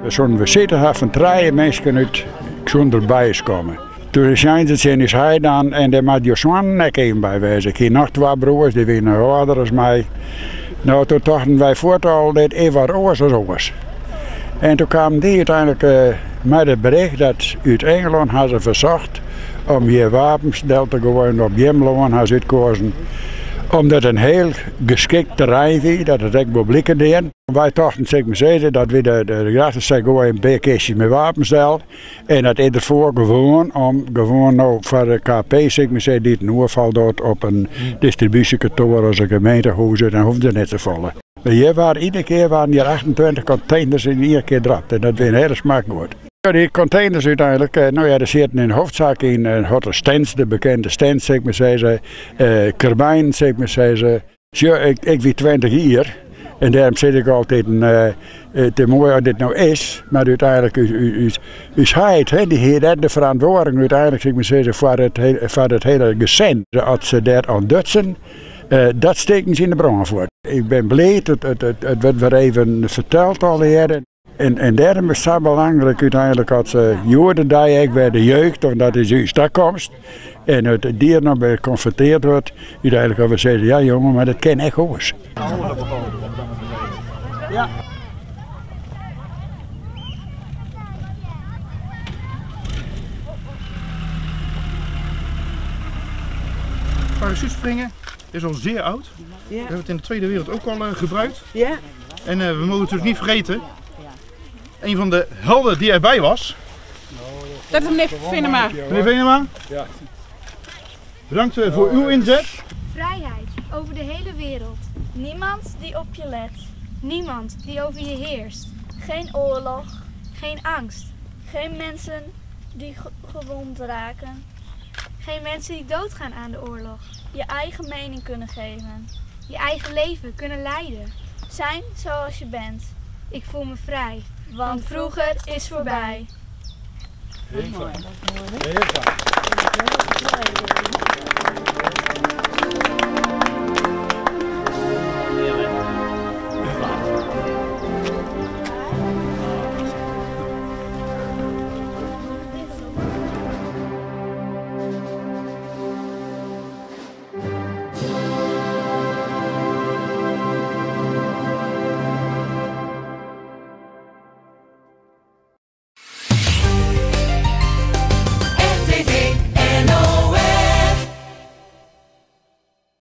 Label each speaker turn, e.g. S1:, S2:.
S1: We soenen besite ha fan trije minsken út sûnder by komme. Toen seinen se tsjin ús heit dan, en dêr moat jo soannen ek even by wêze. Ik hie noch twa broers, dy wiene noch âlder as my. No, toen tochten wy fuort al, dit is wat oars as oars. En toen kamen dy úteinlik mei it bericht dat út Ingelân ha se fersocht om hjir wapens del te goaien op jim lân, ha se útkoazen, omdat it in hiel geskikt terrein wie, dat it ek wol bliken die. Wy tochten, sil ik mar sizze, dat wy de gedachte sy goaie in pear kistjes mei wapens del. En dat is derfoar gewoan om gewoan no foar de KP, sil ik mar sizze, dy't in oerfal docht op in distribúsjekantoar as in gemeentehûs, dan hoecht der net safolle. Mar hjir waar iedere kear waarden hjir 28 konteners yn ien kear dropt en dat wie in hiele smak goed. Dy konteners úteinlik, no ja, der sieten yn hoofdsaak yn hotte Stengs, de bekende Stengs, sil ik mar sizze, karabinen, sil ik mar sizze. Sjoch, ik wie 20 jier en dêrom sis ik altyd, it is moai as dit no is, mar úteinlik ús heit, dy hie net de ferantwurding úteinlik, sil ik mar sizze, foar it hiele gesin. As se dêr oan dutsen, dat steken se yn de brân fuort. Ik bin bliid, it wurdt wer even ferteld allegearre. En dêrom is it sa belangryk úteinlik dat se hjoed-de-dei ek wer de jeugd, want dat is ús takomst, en it dier noch wer konfronteard wurdt, úteinlik dat we sizze, ja jonge, mar dat kin ek oars.
S2: Parachutespringen is al zeer oud. We hebben het in de Tweede Wereld ook al gebruikt. En we mogen natuurlijk niet vergeten, een van de helden die erbij was.
S3: Dat is meneer Venema.
S2: Meneer Venema?
S1: Ja.
S2: Bedankt voor uw inzet.
S4: Vrijheid over de hele wereld.
S5: Niemand die op je let.
S4: Niemand die over je heerst.
S5: Geen oorlog.
S4: Geen angst.
S5: Geen mensen die gewond raken.
S4: Geen mensen die doodgaan aan de oorlog.
S5: Je eigen mening kunnen geven.
S4: Je eigen leven kunnen leiden.
S5: Zijn zoals je bent.
S4: Ik voel me vrij.
S5: Want vroeger is voorbij.
S1: Heel fijn. Heel fijn.